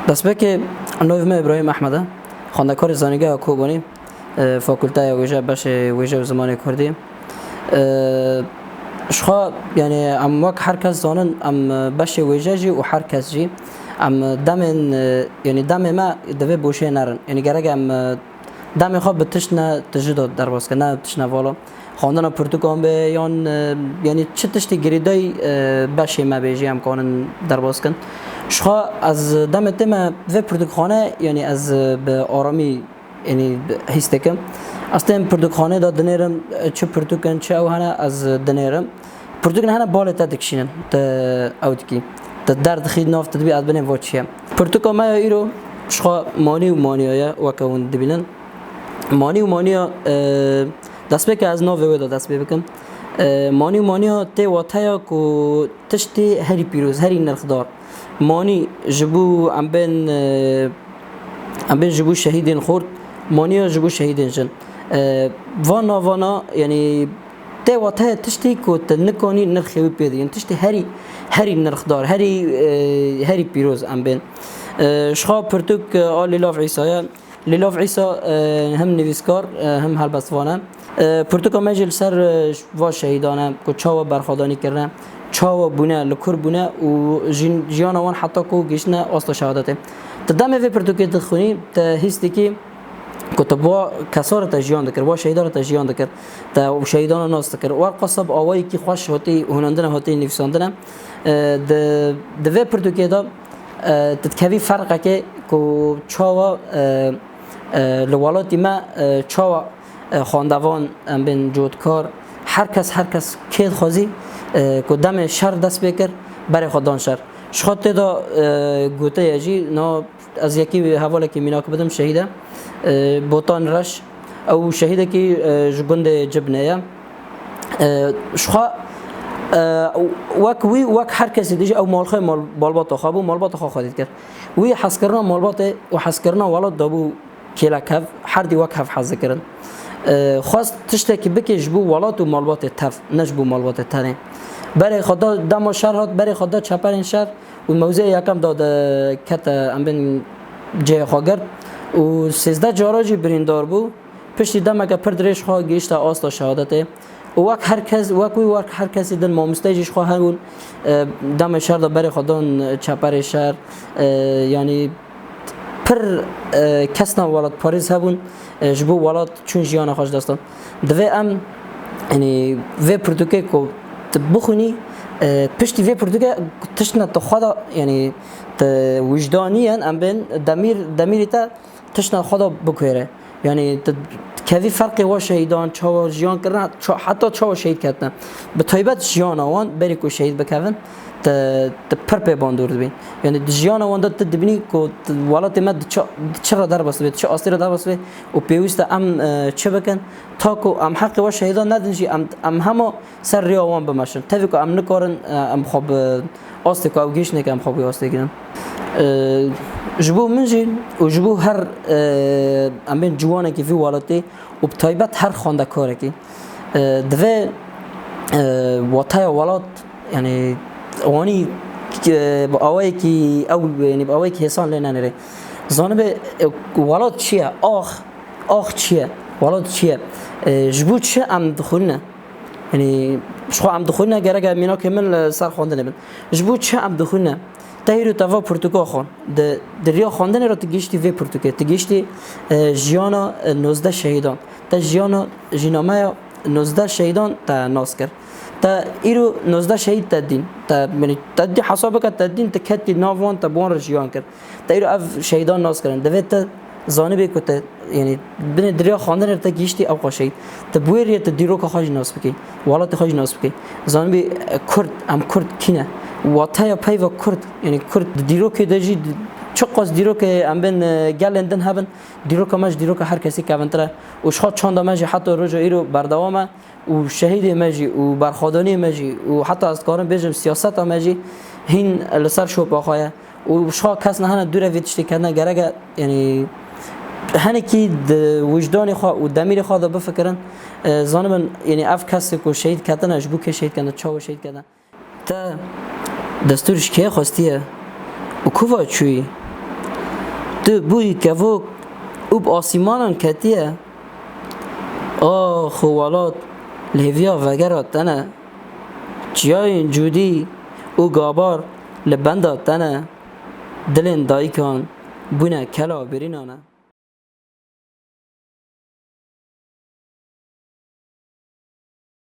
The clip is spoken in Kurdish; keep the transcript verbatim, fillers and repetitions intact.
Destpêkê navê me Îbrahîm Ehmed e. Xwendekarê Zanîngeha Kobanî, e, Fakulteya Wêje, beşê Wêje û Zimanê Kurdî. E, ji xwe, yanî em wek her kes zanin, em, e, beşê wêje jî û her kes jî, em, e, demên, e, yanî demê me di vê boşê nerin. Yanî gerek em, e, demê xwe bi tiştine tijî de derbas kin, ne tiştine vala. Xwendina pirtûkan be yan, e, yanî çi tiştê girêdayî, e, beşê me bê jî em kanin derbas kin. Ji xwe ez demê tême vê pirtûkxane, yanî ez, e, bi aramî, yanî hîs dikim. Ez tên pirtûkxanê de dinêrim, e, çi pirtûk in, çi ew hene, ez dinêrim. Pirtûk hene balê te dikişînin, tu ew dikî. Tu derdixî nav, tu dibî ez binêm va çi ye. Pirtûka me ya îro ji xwe manî û maniya ye, weke hûn dibînin. Manî û maniya, e, destpêkê ez navê wê de dest pê bikim. E, manî û maniya tê wateya ku tiştê herî pîroz, herî nirxdar. Manî ji bo em bên, e, em bên ji bo şehîdên xort, maniya ji bo şehîdên jin. E, van navana, yanî tê wateya tiştê ku tu nikanî nirxê wî pê dî. Yanî tiştê herî, herî nirxdar, herî, e, herî pîroz em bên. E, ji xwe pirtûk, e, a Lîlav Îsa ye. Lîlav Îsa, e, him nivîskar, e, him helbestvan e. E, pirtûka me jî li ser, e, va şehîdan e ku çawa berxwedanî kirine, çawa bûne, li kur bûne û jin-, jiyana wan heta ku gihiştine asta şehadetê. Tu demê vê pirtûkê dixwînî, tu hîs dikî ku tu bi wa kesa re te jiyan dikir, wa şehîda re te jiyan dikir, te û şehîdana nas dikir. Werqa sab awayekî xweş hatî, hûnandine hatî nivîsandine. E, di, di vê pirtûkê de, e, tu dikevî ferqekê ku çawa, e, e, li welatî me, e, çawa, e, xwendevan, em bên cotkar, her kes, her kes kê dixwazî, e, ku demê şer dest pê kir, berê xwe dan şer. Ji xwe tê de, e, gote ye jî, no, ez yekî hevalekî mînak bidim, şehîd e. E, Botan Reş, ew şehîdekî, e, ji gundê Cibnê ye. E, ji xwe, e, wek wî, wek her kesî dijî ew malxwê mal-, malbata xwe bû, malbata xwe xwedî dikir. Wî hezkirina malbatê û hezkirina welat dabû kêlek hev, herdî wek hev hez dikirin. E, xwest tiştekî bike ji bo welat û malbatê tev, ne ji bo malbatê tenê. Berê xwe da dema şer hat, berê xwe da çeperên şer û mewzeyê yekem da de kete, em bên cihê xwe girt û sêzdeh cara jî birîndar bû. Piştî demeke pir dirêj xwe gihişte asta şehadetê. Û wek her kes, wek wî wek her kesî din mamosteyê jî ji xwe hebûn, e, demê şer de berê xwe dan, e, çeperê şer, e, yanî pir, e, kesna welatparêz hebûn, e, ji bo welat çûn jiyana xwe ji dest dan. Divê em, yanî vê pirtûkê ku tu bixwînî, e, piştî vê pirtûkê tiştine tu xwe de, yanî tu wijdanî yen, em bên demîr, demîrê te tiştine xwe de bikuêre. Yanî tu kevî ferqê wa şehîdan, çawa jiyan kirine, ça-, heta çawa şehîd ketine. Bi taybet jiyana wan berî ku şehîd bikevin, tu, tu pir pê bandor dibî. Yanî di jiyana wan de tu dibînî ku tu, welatê me di çi, di çi re derbas dibe, di çi astê re derbas dibe û pêwîst e em, e, çi bikin, ta ku em heqê wa şehîdan nedin jî em, em hema ser rêya wan bimeşin. Tevî ku em nikarin, e, em xwe bi astê ku ew gihiştine ke em xwe bi wî astê girin. E, ji bo min jî û ji bo her, e, em bên ciwanekî vî welatê û bi taybet her xwendekarekî, e, divê, e, wateya welat, yanî wanî, e, bi awayekî ew, yanî bi awayekî hêsan lê nenêrê. Zanibe, e, welat çi ye? Ax, ax çi ye? Welat çi ye? E, ji bo çi em dixwîne? Yanî, ji xwe em dixwîne, gerek e mînakê min li ser xwendinê bin. Ji bo çi em dixwîne? Te hîro te va pirtûka xwe, di, di riya xwendinê re tu gihiştî vê pirtûkê, tu gihiştî, e, jiyana, e, nozdeh şehîdan. Te jiyana, jînameya nozdeh şehîdan te nas kir. Te îro nozdeh şehîd te dîn. Te, yanî, te dî hesab bike, te dîn, tu ketî nav wan, te bi wan re jiyan kir. Te îro ev şehîdan nas kirin. Divê te zanibê ku te, yanî, binê diriya xwendinê te gihiştî ew xwe şehîd. Te bi wê rêyê te dîroka xwe jî nas bikî. Welatê xwe jî nas bikî. Zanibî, e, Kurd, em Kurd kî ne? Wateya peyva Kurd, yanî Kurd di dîrokê de jî, di, çiqas dîrokê em bên, e, gelên din hebin, dîroka me ji dîroka her kesî kevintir e. Û ji xwe çanda me jî heta roja îro berdewam e. Û şehîdê me jî û berxwedaniyê me jî û heta ez dikarim bêjim siyaseta me jî hîn li ser şopa xwe ye. Û ji xwe kes nehane dûre vê tiştê ketine gerek e, yanî henekî di wijdanê xwe û demîrê xwe de bifikirin. E, zanibin, yanî ev kesê ku şehîd ketine, ji bo kê şehîd ketine, çawa şehîd ketine? Te destûr ji kê xwestiye û ku va çûyî? Tu bûyî kevok û bi asîmanan ketiye. Ax û welat li hêviya vegera te ne. Çiyayên cûdî û gabar li benda te ne. Dilên dayikan bûne kela birînan e.